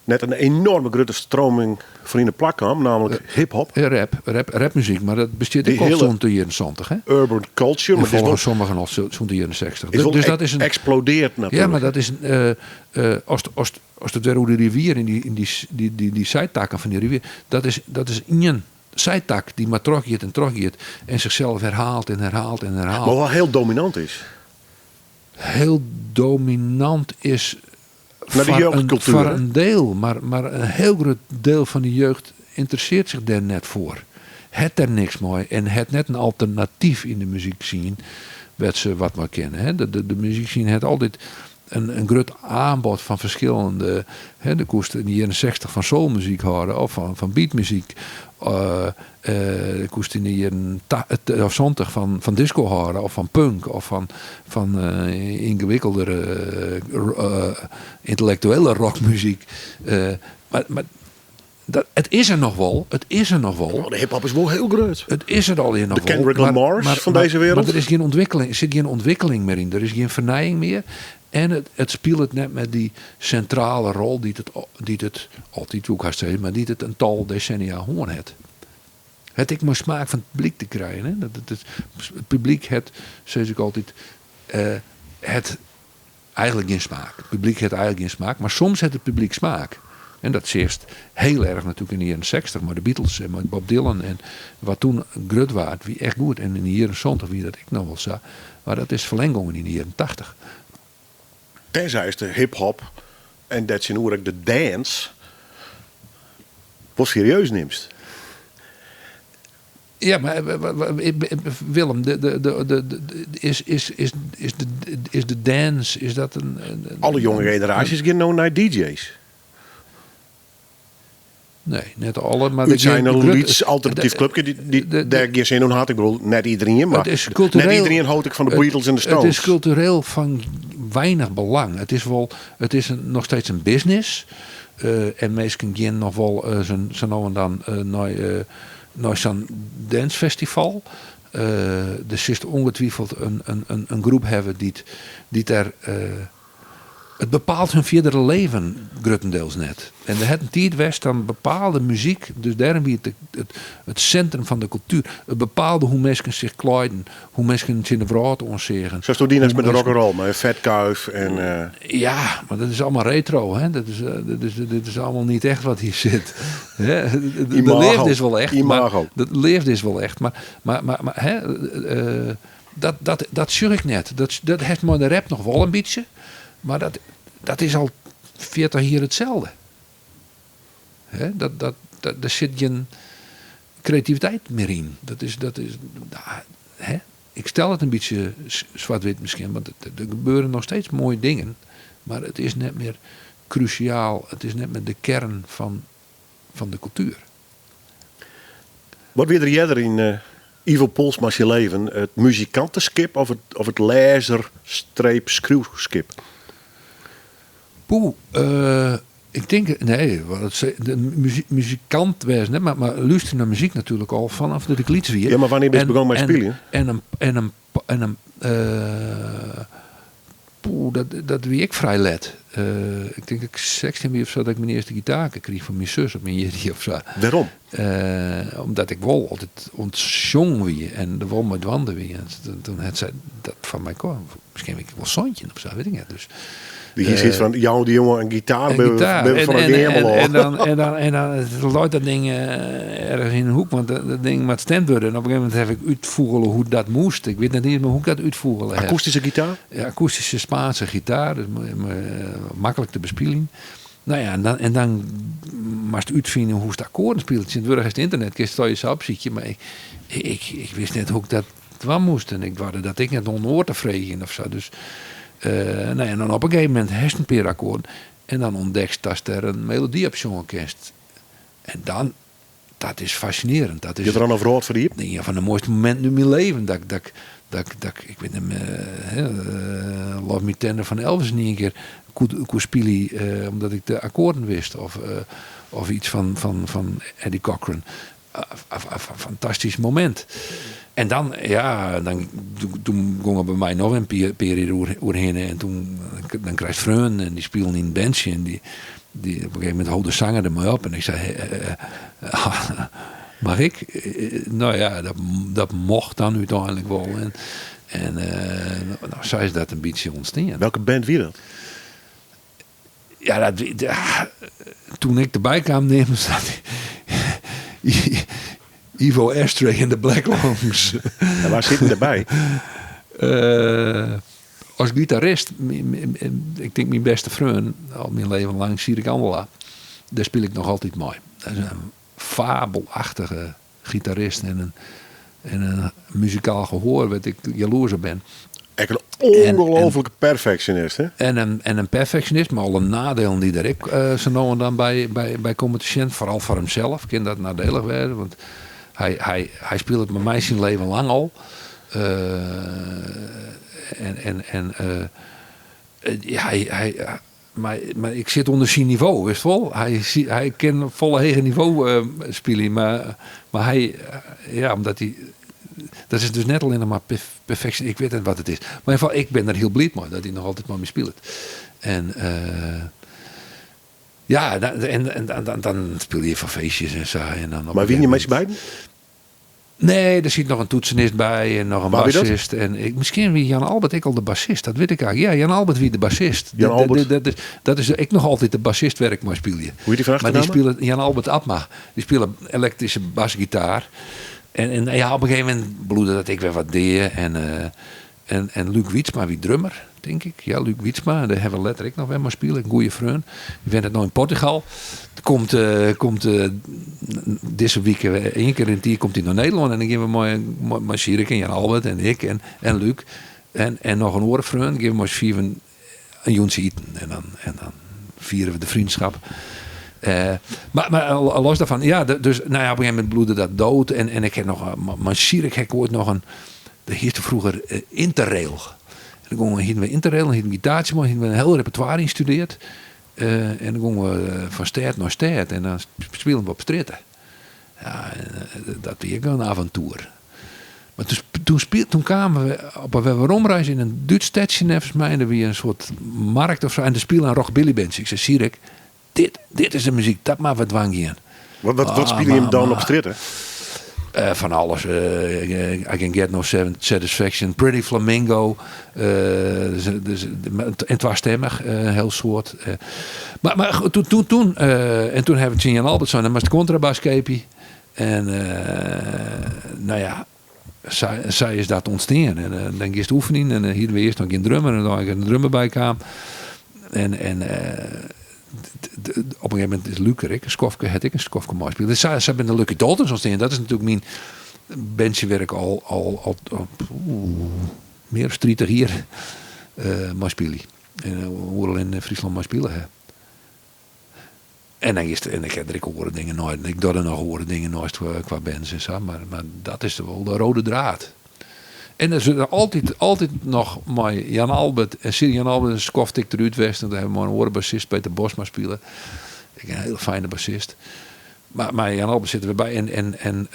net in enoarme grutte streaming foar yn de plak kaam, nammentlik hip hop, Ja, rap, rapmuzyk, mar dat bestiet Die ek al hiele sûnt de jierren 70, hè? urban culture, En mar it is folgens wol, sommigen al sûnt de jierren 60. is Dus, wol dus dat is in, eksplodearre natuerlik. Ja, mar dat is in, as it wer oer de rivier yn dy sydtakken fan dy rivier, dat is ien sydtak dy't mar trochgiet en trochgiet en sichsels herhaalt en herhaalt en herhaalt. Mar wol hiel dominant is. Hiel dominant is Nei de jeugdkultuer, foar hè? in diel, mar in hiel grut diel fan de jeugd ynteressearret sich dêr net foar. Hat dêr niks mei en hat net in alternatyf yn de muzykscene wêr't se wat mei kinne. Hè? De muzykscene hat altyd in grut oanbod fan ferskillende. Hè, do koest yn de jierren 60 fan soulmuzyk hâlde of fan beatmuzyk. Do koest yn de jierren of 70 fan disco hâlde of fan punk of fan yngewikkeldere yntellektuele rockmuzyk. Mar it is der noch wol. It is der noch wol. Oh, de hip-hop is wol hiel grut. It is der al noch De wol. Kendrick Lamar's fan dizze wereld. Mar der is gjin ûntwikkeling, der sit gjin ûntwikkeling mear yn. Der is gjin fernijing mear. En it spilet net mear dy sintrale rol dy't it altyd, woe ik hast sizze, mar dy't it in tal desennia hân hat. Hat ek mei smaak fan it publyk te krijen. Hè? It publyk hat, sis ik altyd, hat eigentlik gjin smaak. It publyk hat eigentlik gjin smaak, mar soms hat it publyk smaak. En dat seachst hiel erch natuerlik yn de jierren 60 mei de Beatles en mei Bob Dylan. En wat doe grut waard, wie echt goed. En yn de jierren 70 wie dat ek noch wol sa. Mar dat is ferlern gongen yn de jierren 80. Tenzij is de hip-hop en dat syn oer ek de dance wol serieus nimst. Ja, mar Willem, is de dance, is dat in Alle jonge generaasjes gean no nei DJ's. Nee, net alle, mar Útsein in lyts alternatyf klupke dy't dêr gjin sin oan hat. Ik bedoel, net iderien, mar net iderien hold ek fan de Beatles en de Stones. It is kultureel fan weinich belang. It is wol, it is noch steeds in business. En minsken gean noch wol sa no en dan nei nei sa'n dancefestival. Der silst ongetwijfeld in groep hawwe dy't der. It bepaalt hun fierdere leven gruttendeels net. En der hat in tiid west dan bepaalde muzyk, dus dêrom wie it it sintrum fan de kultuer. It bepaalde hoe minsken sich klaaiden, hoe minsken tsjin de wrâld oanseagen. Sa doe diest mei de rock'n'roll, mei in fetkuif en. Ja, mar dat is allemaal retro, hè. Dat is, dat is, dit is allemaal niet echt wat hier zit. Hè. De leafde is wol echt. Imago. De leafde is wol echt, mar, mar, mar, mar hè, dat, dat, dat sjoch ik net. Dat, dat hat mei de rap noch wol in bytsje, mar dat, dat is al 40 jier itselde. Hè, dat, dat, dat, der sit gjin kreativiteit mear yn. Dat is, dat is, hè. Ik stel it in bytsje swart-wit miskien, want der gebeure noch steeds moaie dingen, mar it is net mear krúsjaal, it is net mear de kearn fan, fan de kultuer. Wat wie der earder yn Ivo Poelsma syn leven, it muzikanteskip of it, of it lêzer-streep-skriuwskip? Poeh, ik tink, nee, de muzikant wêze net, mar lústerje nei muzyk natuerlik al fanôf dat ik lyts wie. Ja, mar wannear bist begûn mei spyljen? En in, en in, poeh, dat wie ek frij let. Ik tink dat ik 16 wie of sa dat ik myn earste gitaarke krige fan myn sus op myn jierdei of sa. Wêrom? Omdat ik wol altyd oan it sjongen wie en der wol mei dwaande wie. En toen hat sy dat fan my kocht. Miskien wie ik wol 17 of sa, wit ik net. Dus, Dy hie soyts fan, jou dy jonge in gitaar, Een bin gitaar. we fan it earmel ôf. En dan, en dan, en dan leit dat ding ergens yn in hoek, want dat ding moat stemd wurde. En op in gegeven momint ha ik útfûgele hoe't dat moast. Ik wit net iens mear hoe't ik dat útfûgele ha. Akoestyske gitaar? Ja, akoestyske Spaanse gitaar, dus maklik te bespyljen. Nou ja, en dan, en dan moatst útfine hoe'tst akkoarden spilet. Tsjintwurdich is it ynternet, kinst it allegear sa opsykje, mar ik, ik, ik wist net hoe't ik dat dwaan moast. En ik doarde dat ek net oan in oar te freegjen of sa. Dus, nou ja, en dan op in gegeven momint hast in pear akkoarden en dan ûntdekst datst der in melody op sjonge kinst. En dan, dat is fascinerend. Dat is Giet der dan in wrâld foar iepen? Ien fan de moaiste mominten út myn leven. Dat, dat, dat, dat, ik wit net mear, hè, Love Me Tender fan Elvis in ien kear koe spylje, omdat ik de akkoarden wist. Of, of iets fan, fan, fan Eddie Cochran. Fantastysk momint. En dan, ja, dan, toen gong er by my noch in pear jier oerhinne. En toen, dan krijst freonen en dy spilen yn in bandsje. En dy, dy, op in gegeven momint hold de sanger der mei op. En ik sei, mag ik? Nou ja, dat mocht dan úteinlik wol. En, en nou, sa is dat in bytsje ûntstien. Welke band wie dat? Ja, dat, ja, toen ik derby kaam, neamden se dat Ivo Ashtray en de Black Lungs. En wa sieten derby? As gitarist, ik tink myn bêste freon, al myn leven lang, Sirik Andela. Dêr spyl ik noch altyd mei. Dat is in fabelachtige gitarist en in, en in muzikaal gehoar wêr't ik jaloers op bin. Ek in ongelooflike perfectionist, hè? En in, en in perfectionist, mei alle nadelen dy't der ek sa no en dan by komme te sjen. Foaral foar himsels kin dat nadelig wêze, want hy, hy, hy spilet mei my syn leven lang al. En, en, en hy, hy, mar, mar ik sit ûnder syn nivo, witst wol. Hy, hy kin op folle heger nivo spylje, mar, mar hy, ja, omdat hy, dat is dus net allinnich mar perfeksje, ik wit net wat it is. Mar yn ieder gefal, ik bin der hiel bliid mei dat hy noch altyd mei my spilet. En ja, en, en, dan, dan spylje je foar feestjes en sa. En dan op Mar in wiene je gegeven mei syn beiden? Nee, der siet noch in toetsenist by en noch in Wa wie dat? bassist. En ik, miskien wie Jan Albert ek al de bassist, dat wit ik eigenlijk. Ja, Jan Albert wie de bassist. Jan Albert. Dat is ek noch altyd de bassist wêr ik mei spylje. Hoe hjit dy fan Mar dy achternamme? spile Jan Albert Abma. Dy spile elektryske basgitaar. En, en ja, op in gegeven momint bloede dat ek wer wat dea. En, en, en Luc Wietsma wie drummer, tink ik. Ja, Luc Wietsma, dêr hawwe we letter ek noch wer mei spile. In goede freon. Dy wennet no yn Portugal. Komt, komt dizze wike, ien kear yn it jier komt hy nei Nederlân. En dan gean we mei, mei Sirik en Jan Albert en ik en, en Luc en, en noch in oare freon. Gean we mei syn fiven in jûntsje iten. En dan, en dan fiere we de vriendschap. Mar, mar los daarvan, ja, dus nou ja, op een gegeven moment bloedde dat dood. En, en ik heb nog, mei Sierk ha ik oait noch in, der hiest froeger Interrail. En dan gongen we, hienen we Interrail, en hienen we een gitaartsje mei, hienen we in hiel repertoire ynstudearre. En dan gongen we fan stêd nei stêd en dan spilen we op strjitte. Ja, en dat wie ek in aventoer. Mar toen, toen, toen kamen we op in weromreis yn in Dútsk stedsje neffens my en der wie in soart markt of sa en der spile in rockabilly bandtsje. Ik sei, Sierk, dit, dit is de muzyk, dat moatte we dwaan gean. Wat, wat, wat Ah, spile jim mar- dan mar- op strjitte? Fan alles. I Can Get No Satisfaction, Pretty Flamingo. Dus, dus, en twastemmich, in hiel soad. Mar, mar goed, toen, toen, toen, en toen ha we tsjin Jan Albert sein, dan moatst de kontrabas keapje. En nou ja, sa, sa is dat ûntstien. En dan giest oefenjen en dan hienen we earst noch gjin drummer en dan in drummer by kaam. En, en op in gegeven momint is Luc der ek in skoftke, hat ek in skoftke meispile. Dus sa, sa binne de Lucky Daltons ûntstien. Dat is natuerlik myn bandsje wêr't ik al, al, al, al oeh, mear as 30 jier mei spylje. En oeral yn Fryslân mei spile ha. En dan is en ik ha der ek oare dingen nei. Ik doch der noch oare dingen neist kwa, kwa bands en sa, mar, mar dat is wol de rode draad. En der is altyd, altyd noch mei Jan Albert en Sir Jan Albert in skoft ik derút west. En dan ha we mei in oare bassist Peter Bosma spile. Ek in hiele fine bassist. Mar, mar Jan Albert sit der wer by. En, en, en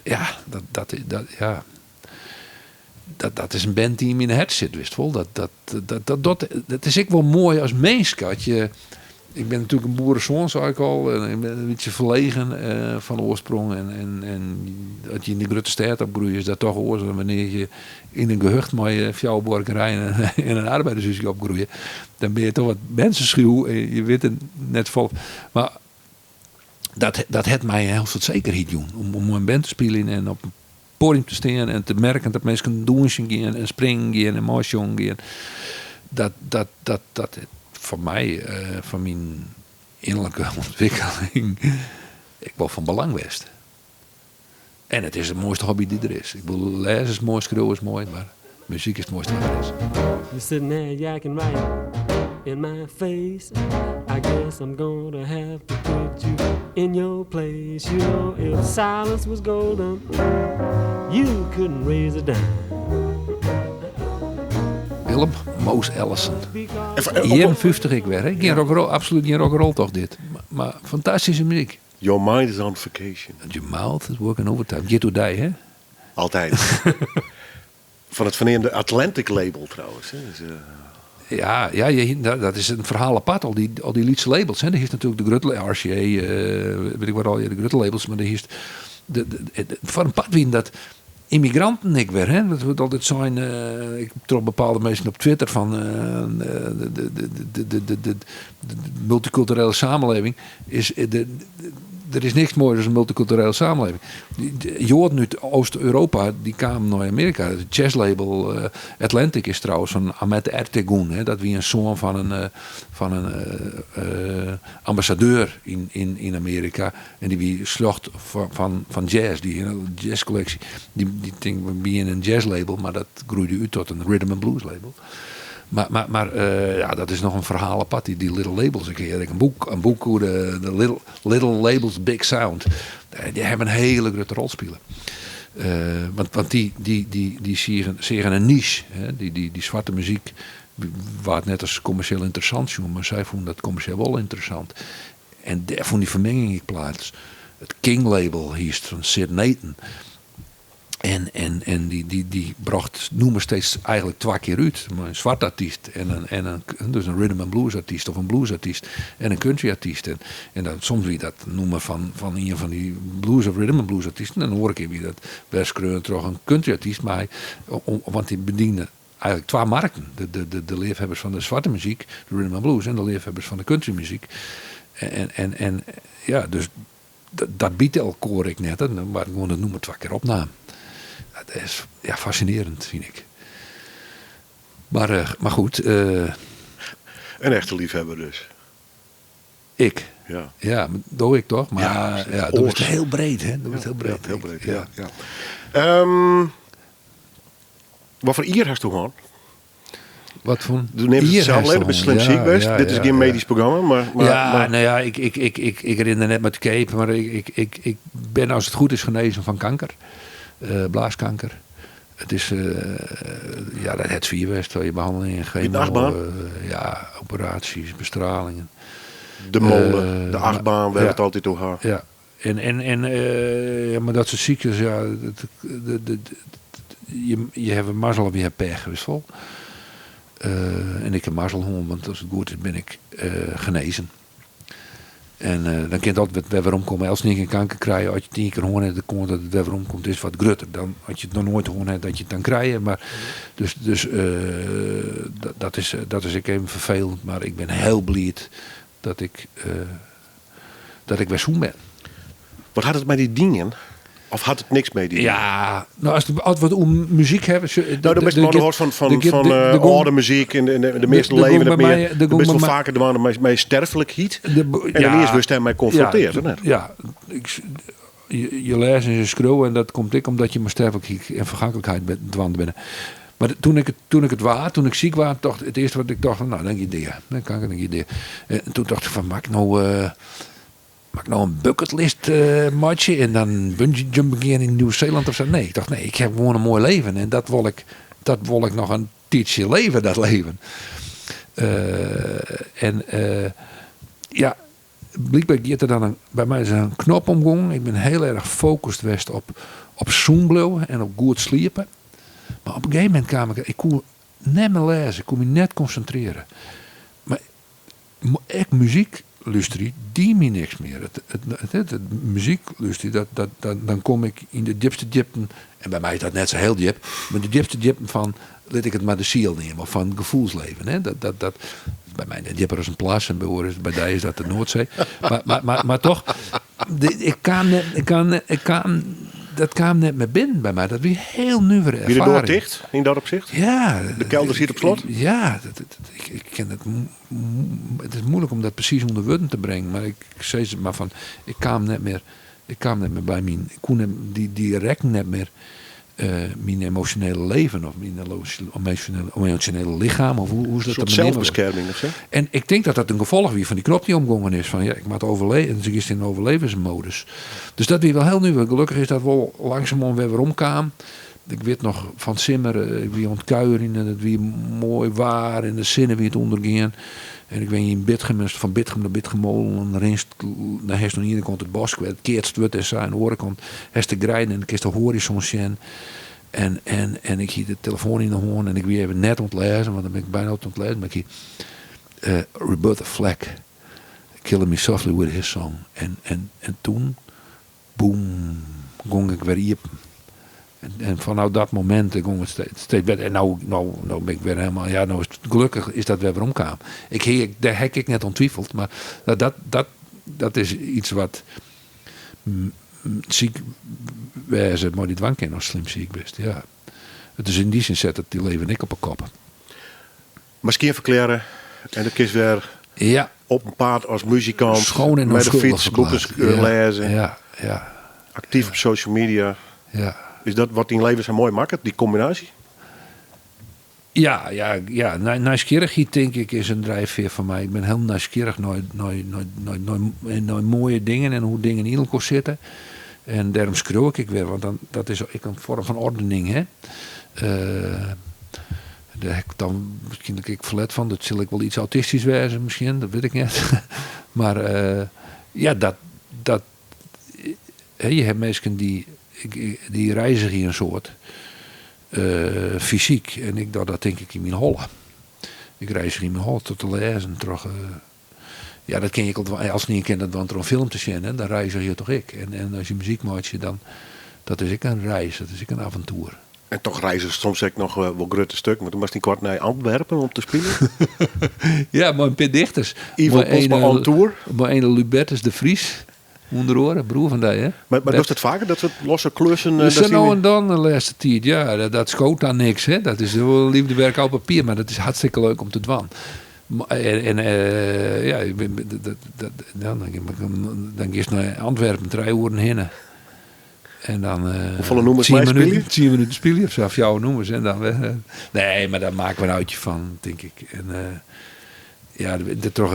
ja, dat, dat, dat, ja. Dat, dat is in band dy't yn myn hert sit, witst wol. Dat, dat, dat, dat, dat, dat is ek wol moai as minsk. Dat je, ik bin natuerlik in boeresoan, sei ik al. En ik bin in bytsje ferlegen fan oarsprong. En, en, en as je yn de grutte stêd opgroeie, is dat dochs oars dan wannear't je yn in gehucht mei fjouwer buorkerijen en, en in arbeidershúske opgroeie. Dan binne je dochs wat minskeschuw. En je witte net fol. Mar dat, dat hat my in hiel soad sekerheid jûn. Om, om in band te spyljen en op in poadium te stean en te merken dat minsken dûnsjen gean en springen gean en meisjongen gean. Dat, dat, dat, dat foar my, foar myn ynnerlike ûntwikkeling, ek wol fan belang west. En it is de moaiste hobby dy't der is. Ik bedoel, lêze is moai, skriuwe is moai, mar muzyk is it moaiste wat der is. You're sitting there yakking right in my face. I guess I'm gonna have to put you in your place. You know, if silence was golden, you couldn't raise a dime. Willem Mose Allison. Even, Jierren 50 ek wer, hè? Gjin rock'n'roll, absolút gjin rock'n'roll toch dit. Mar, mar fantastyske muzyk. Your mind is on vacation. Your mouth is working overtime. Giet oer dy, hè? Altyd. Fan it ferneamde Atlantic label trouwens. Hè. Dus, Ja, ja je, dat dat is in ferhaal apart, al dy, al dy lytse labels. Hè. Der is natuerlik de grutte RCA, wit ik wat al, de grutte labels, mar der is de, de, de, foar in part wienen dat ymmigranten ek wer. Hè. Dat wurdt altyd sein, ik troch bepaalde minsken op Twitter fan de, de, de, de, de, de, de, de multykulturele samenleving is de, der is niks moaiers as in multykulturele samenleving. De Joaden út Oost-Europa dy kamen nei Amearika. It jazzlabel Atlantic is trouwens fan Ahmet Ertegun. Hè. Dat wie in soan fan in ambassadeur yn, yn, yn Amearika. En dy wie sljocht fan, fan, fan jazz. Dy hiele jazzkolleksje. Dy, dy ting wie in jazzlabel, mar dat groeide út ta in rhythm and blues label. Mar, mar, mar ja, dat is noch in ferhaal apart, dy, dy little labels. Ik ha in boek oer de little, little Labels Big Sound. Dy hawwe in hiele grutte rol spile. Want, want dy, dy, dy, dy seagen, seagen in niche. Hè? Dy, dy, dy swarte muzyk waard net as kommersjeel ynteressant sjoen, mar sy fûnen dat kommersjeel wol ynteressant. En dêr fûn dy ferminging ek plak. It King label hiest fan Syd Nathan. En, en, en dy, dy, dy brocht nûmers steeds eigentlik twa kear út. Mar in swart artyst en in, en in, dus in rhythm and blues artyst of in blues artyst en in country artyst. En, en dan, soms wie dat nûmer fan, fan ien fan dy blues of rhythm and blues artysten. En de oare kear wie dat wer skreaun troch in country artyst. Mar hy, want dy bediende eigentlik twa merken. De, de, de, de leafhawwers fan de swarte muzyk, de rhythm and blues, en de leafhawwers fan de country muzyk. En, en, en ja, dus dat, dat biedt elkoar ek net. Dan waard gewoan it nûmer twa kear opnaam. Dat is ja, fascinearjend, fyn ik. Mar, mar goed, In echte leafhawwer dus. Ik. Ja. Ja, mar doch ik dochs? Mar Ja, ja, dat is oars. hiel breed, hè? Dat is hiel breed. Ja, hiel breed, ja. ja. Watfoar jier hasto hân? Wat foar? Do neamst it sels al, bist slim siik west. Dit is gjin medysk programma, mar, mar, Ja, mar nou ja, ik rin der net mei te keap, mar ik bin as it goed is genezen fan kanker. Blaaskanker. It is, ja, dat hat swier west, je behannelingen, Wie de chemo, achtbaan? Ja, operaties, bestralingen. De mole, de achtbaan, wêr't we it altyd oer ha. Ja, en ja, mar dat soart syktes, ja, je hawwe mazzel of je hawwe pech, witst wol. En ik ha mazzel hân, want as it goed is bin ik genezen. En dan kin it altyd wer werom komme. Eltsenien kin kanker krije. As je it ien kear hân ha, de kâns dat it wer werom komt is wat grutter dan as je it noch noait hân ha, dat je it dan krije. Mar dus dat is ek even ferfelend, mar ik bin hiel bliid dat ik wer sûn bin. Wat hat it mei dy dien? Of hat it niks mei dy dien? Ja, no, as we it oer muzyk hawwe, No, do bist man fan âlde muzyk en de measten leve net mear. Do bist wol faker dwaande mei sterflikheid. En dan earst wurdst dêrmei konfrontearre, net? Ja, je lêze en je skriuwe en dat komt ek omdat je mei sterflikheid en ferganklikheid dwaande binne. Mar toen ik it waard, toen ik siik waard, tocht, it earste wat ik tocht, no, dan gean ik dea. Dan kan ik, dan gean ik dea. En toen tocht ik fan, moat ik no, moat ik no in bucketlist meitsje en dan bungee jumpen gean yn Nieuw-Zeeland of sa? Nee, ik tocht, nee, ik ha gewoan in moai leven en dat wol ik noch in tiidsje leve, dat leven. En ja, blykber giet der dan by my is der in knop omgongen. Ik bin hiel erch focust west op sûn bliuwe en op goed sliepe. Mar op in gegeven momint kaam ik, ik koe net mear lêze, ik koe my net konsintrearje. Mar ek muzyk lústerje die my niks mear. It muzyk lústerje, dan kom ik yn de djipste djipten, en by my is dat net sa hiel djip, mar de djipste djipten fan, lit ik it mar de siel neame, of fan it gefoelsleven. Hè? Dat is by my net djipper as in plas, en by oaren is, by dy is dat de Noardsee. Mar toch, ik kaam net, ik kaam net, ik kaam, dat kaam net mear binnen by my. Dat wie hiel nuvere Wie de doar erfaring. ticht yn dat opsicht? Ja. De kelder siet op slot? Ja, ik ken het it is moeilik om dat presys ûnder wurden te bringen, mar ik sis it mar fan, ik kaam net mear, ik kaam net mear by myn, ik koe net, dy rekken net mear myn emosjonele leven of myn emosjonele lichem of hoe is dat Een soort te beneamen? zelfbescherming of zo? En ik tink dat dat in gefolch wie fan dy knop dy omgongen is. Fan ja, ik moat overleven. En dus giest yn overlevensmodus. Dus dat wie wol hiel nuver. Gelokkich is dat wol langsumoan wer weromkaam. Ik wit noch fan 't simmer, ik wie oan it kuierjen en it wie moai waar en de sinne wie it ûndergean. En ik wenje yn Bitgum en fan Bitgum nei Bitgummole en rinst, dan hast oan de iene kant it bosk wêr't keatst wurdt en sa, en oan de oare kant hast de greiden en dan kinst de hoarizon sjen. En ik hie de telefoan yn de hân en ik wie even net oan it lêzen, want dan bin ik byna altyd oan it lêzen, mar ik hie Roberta Flack, Killing Me Softly With His Song. En toen, boem, gong ik wer iepen. En fanôf dat momint gong it steeds better. En no bin ik wer hielendal, ja, no is it, gelokkich is dat wer weromkaam. Ik hie, dêr ha ik net oan twifeld, mar dat is iets wat siik wêze mei dy dwaan kin as slim siik bist. Ja. It is yn dy sin set it dy leven ek op 'e kop. Mar skjin ferklearre en dan kinst wer op 'en paad as muzikant, Schoon en mei de onschuldig fyts, boeken verklaard. lêze. Aktyf op social media. Is dat wat dyn leven sa moai makket, dy kombinaasje? Ja, ja, ja. Nijsgjirrichheid, tink ik, is in drijfveer foar my. Ik bin hiel nijsgjirrich nei moaie dingen en hoe't dingen yn elkoar sitte. En dêrom skriuw ik ek wer, want dan, dat is ek in foarm fan ordening, hè. Dêr ha ik dan miskien ek ferlet fan. Dat sil ek wol iets autistysk wêze miskien, dat wit ik net. Mar ja, dat, hè, je ha minsken dy reizgje in soad fysyk. En ik doch dat tink ik yn myn holle. Ik reizgje yn myn holle troch te lêzen, troch, ja, dat kin je ek al dwaan. As ien kin dat dwaan troch in film te sjen, hè, dan reizgje je toch ek. En as je muzyk meitsje, dan dat is ek in reis, dat is ek in aventoer. En toch reizgest soms ek noch wol grutte stukken, want do moatst ynkoarten nei Antwerpen om te spyljen. Ja, mei in pear dichters. Ivo Postma on tour. Mei ene Lubertus de Vries, ûnder oare, broer fan dy, hè? Maar dochst it faker, dat soart losse klussen? Dus Dat sa no dy en dan de lêste tiid, ja, dat skoot dan niks, hè? Dat is wol liefdewerk op papier, mar dat is hartstikke leuk om te dwaan. En ja, ik bin, dat, dat, dat, ja, dan, dan, dan giest nei Antwerpen, 3 oeren hinne. En dan Hoefolle nûmers 10 mei spylje? minuten, 10 minuten spylje of sa, fjouwer nûmers. En dan, nee, mar dêr makke we in uitje fan, tink ik. En ja, de, troch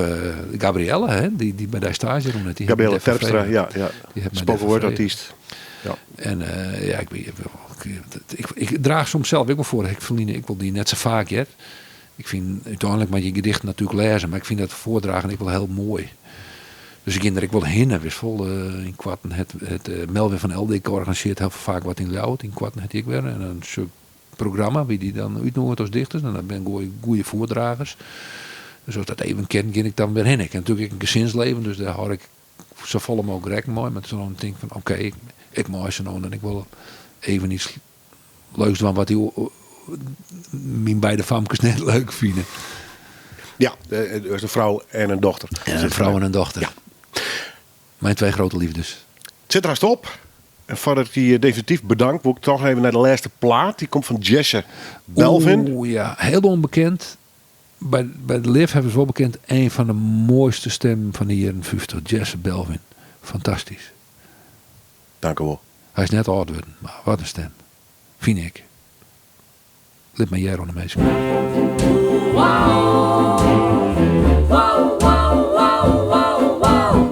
Gabrielle, hè, dy't by dy staazje rûn hat. Dy hat my Gabrielle dêrfoar Terpstra, frege. ja. Dy hat my Spoken dêrfoar word frege. artiest. Ja. En ja, ik draach soms sels ek wol foar. Ik ferline ek wol die net sa faak hear. Ik fyn úteinlik moat je gedichten natuerlik lêze, mar ik fyn dat foardragen ek wol hiel moai. Dus ik gean der ek wol hinne. Wist wol, ynkoarten hat Melvin van Eldik organisearret hiel faak wat yn Ljouwert. Ynkoarten hat hy ek wer. En dan soe programma wie dy dan útnûget as dichters. En dat binne goeie foardragers. Dus as dat even kin, gean ik dan wer hinne. Ik ha natuerlik ek in gezinsleven, dus dêr hâld ik safolle mooglik rekken mei. Mar dan tink ik fan oké, ik mei se no en ik wol even iets leuks dwaan wat dy myn beide famkes net leuk fine. Ja, dus een frou en in dochter. Ja, in frou en in dochter. Ja. Mijn twee grote liefdes. Het sit der hast op. En foardat ik dy definityf bedank, wol ik toch even nei de lêste plaat. Dy komt fan Jesse Belvin. Oeh, ja, hiel ûnbekend. By de leafhawwers wol bekend. Een fan de moaiste stimmen fan de jierren 50. Jesse Belvin. Fantastysk. Dankjewol. Hy is net âld wurden, mar wat in stim. Fyn ik. Lit my hearre oan de minsken. Wow, wow, wow, wow, wow.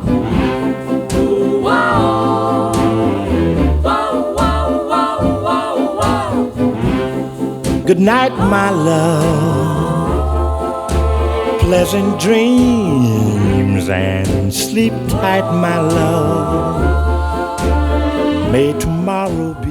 Wow, wow, wow, wow, wow, wow. Good night, my love. Pleasant dreams and sleep tight, my love. May tomorrow be.